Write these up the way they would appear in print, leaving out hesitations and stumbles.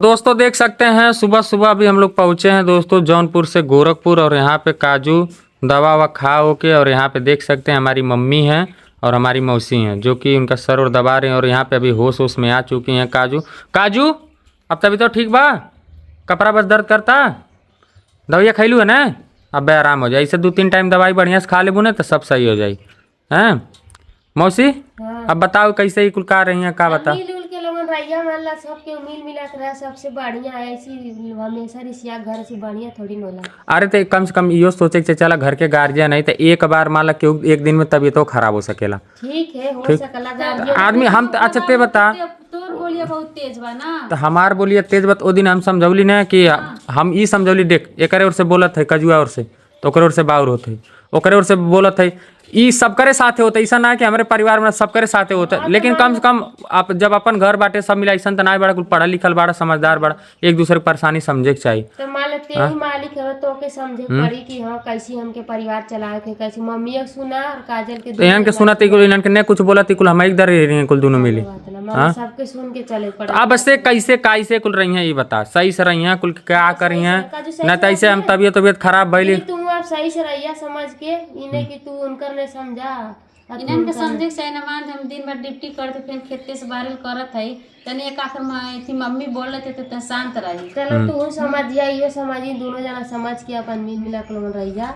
दोस्तों देख सकते हैं सुबह सुबह अभी हम लोग पहुंचे हैं दोस्तों जौनपुर से गोरखपुर और यहाँ पे काजू दवा ववा खा हो के और यहाँ पे देख सकते हैं हमारी मम्मी हैं और हमारी मौसी हैं जो कि उनका सर और दबा रहे हैं और यहाँ पे अभी होश होश में आ चुकी हैं। काजू, काजू अब तभी तो ठीक बा, कपड़ा बस दर्द करता, दवाइया खैलू है ना, अब बे आराम हो जाए। इसे 2-3 टाइम दवाई बढ़िया से खा लेबू ना तो सब सही हो जाई। हैं मौसी, हाँ। अब बताओ कैसे ही कुल का रही हैं, का बता। मिल जुल के लोगन रहिया मान ला सबके मिल मिला के रह सबसे बढ़िया है। ऐसी हमेशा रिसिया घर से बढ़िया थोड़ी न होला। अरे तो कम से कम इहो सोचे के चला घर के गार्जियन है तो एक बार मान ला केहू एक दिन में तबीयतो खराब हो सकेला। ठीक है, हो सकला गार्जियन। आदमी हम तो अच्छा ते बता, तोर बोलिया बहुत तेज बा ना। तो हमार बोलिए तेज बात ओ दिन हम समझौली ना कि हम ई समझौली देख एकरे ओर से बोलत है कजुआ ओर से तो ओकरे ओर से बाउर होत है, ओकरे ओर से बोलत है, ई सबकरे साथे होता है। ऐसा ना कि हमारे परिवार में सबकरे साथे होता है, लेकिन कम से कम आप जब अपन घर बाटे सब मिला ऐसा तो ना बड़ा कुल पढ़ल लिखल बड़ा समझदार बड़ा एक दूसरे के परेशानी समझे के चाहिए। तो मान ले ते ही मालिक है तो के समझे पड़ी कि हाँ कैसी हमके परिवार चलाए के कैसी मम्मी के सुना और काजल के तो इन्हन के सुनत कुल इन्हन के नहीं कुछ बोलत कुल हम एक दर रही कुल दोनों मिली। बात ना माने सबके सुन के चले पड़े। तो अब से कैसे कैसे कुल रही हैं ये बता, सही से रही हैं कुल क्या करी हैं काजू सही ना तो ऐसे हम तबीयत तबीयत खराब भइली। तू अब सही से रहिया समझ के इने कि तू उनकर ने समझा और तू इन्हन के समझे के चाही ना। मान हम दिन भर ड्यूटी करते फिर खेते से बारिल करत है तनी एक आखिर अथी मम्मी बोल रहे थे तो शांत रही। चलो तू समझिया इहो समझी दोनों जना समझ के अपन मिल मिला के लोगन रहिया।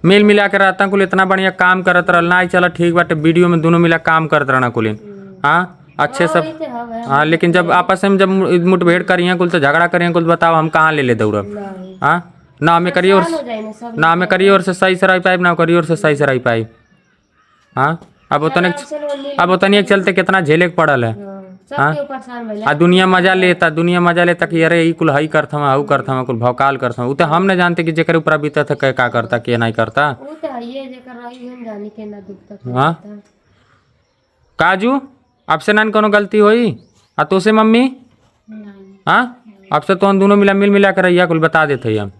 मिल मिला के रहता कुल इतना बढ़िया काम करत रहल ना चला ठीक बाटे वीडियो में दोनों मिला काम करत रहना कुलिन। हाँ अच्छे सब। वही तो हवे। हाँ लेकिन जब आपस में जब मुठभेड़ करिए कुल तो झगड़ा करिए कुल बताओ हम कहाँ ले ले दौड़ब। नहीं हाँ ना हमें करिए और हो जाए ना सब। ना हमें करिए और से सही से रह पाइब ना करिए और से सही से रह पाइब। हाँ अब उतने चलो मिल अब उतनी एक चलते कितना झेले के पड़ल है। हाँ, सबके परेशान भइला। आ दुनिया मजा लेता, दुनिया मजा लेता कि अरे ई कुल हई करत हवा हऊ करत हवा कुल भौकाल करत हवा। उ तो हम न जानते कि जेकर ऊपर बीतत है के का करता के नहीं करता। वो तो हइए जेकर रही हम जानी के ना दुख तक। हाँ काजू अब से ना कोनो गलती होई आ तो से मम्मी। हाँ अब से तो हम दोनों मिला मिल मिला के रहिया कुल बता देते हम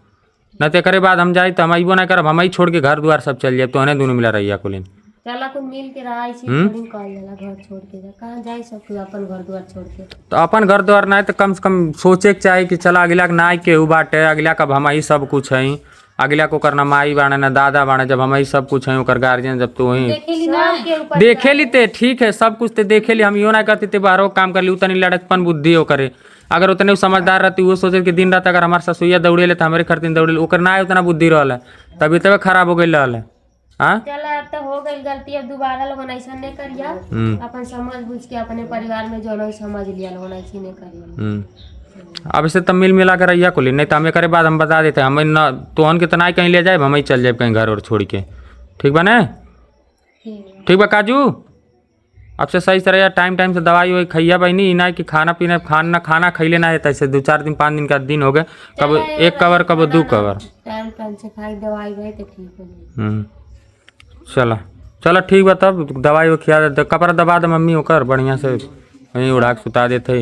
न तो एकरे बाद हम जाई तो हम अइबो ना करब, हम ही छोड़ के घर द्वार सब चल जाए तो हने दोनों मिला रहिया कुलिन। चला कुल मिल के रहा ऐसी थोड़ी कहल जाला घर छोड़ के जा कहाँ जाए सब कोई अपन घर द्वार छोड़ के। तो अपन घर द्वार ना तो कम से कम सोचे के चाही कि चला अगला के नाई केहू बाटे, अगला का हम ही सब कुछ हई, अगला को ओकर ना माई बाणे ना दादा बाणे, जब हम ही सब कुछ हई ओकर गार्जियन जब तू ही देखेली ना सबके ऊपर देखेली ते ठीक है सब कुछ ते देखेली, हम यो ना कहते ते बाहरों काम कर ली उतनी लड़कपन बुद्धि ओकरे, अगर उतने उ समझदार रहती वो सोचे कि दिन रात अगर हमार ससुइया दौड़े ले तो हमारे खरतीन दौड़े ले, ओकर ना उतना बुद्धि रहल है तभी तब खराब हो गई रहल है। हाँ चला अब तो हो गई गलती अब दोबारा लोगन ऐसा नहीं करिया। अपन समझ बुझ के अपने परिवार में जो समझ लिया लोगन ऐसी नहीं करिया। अब इसे तब मिल मिला कर रहिया कुली नहीं तो हम एकरे बाद हम बता देते हमें ना तोहन के तो ना कहीं ले जाए हम ही चल जाए कहीं घर और छोड़ के। ठीक बा ना? ठीक। ठीक बा काजू अब से सही से रहिया, टाइम टाइम से दवाई वही खइया बहनी, ना कि खाना पीना खाना खाना खैले ना है ऐसे 2-4 दिन 5 दिन का दिन हो गए, कब एक कवर कब 2 कवर टाइम टाइम से खाई दवाई भाई तो ठीक हो जाए। चलो चलो ठीक बा तब दवाई वो खिया दे, कपड़ा दबा दे मम्मी ओकर बढ़िया से वहीं उड़ा के सुता देते।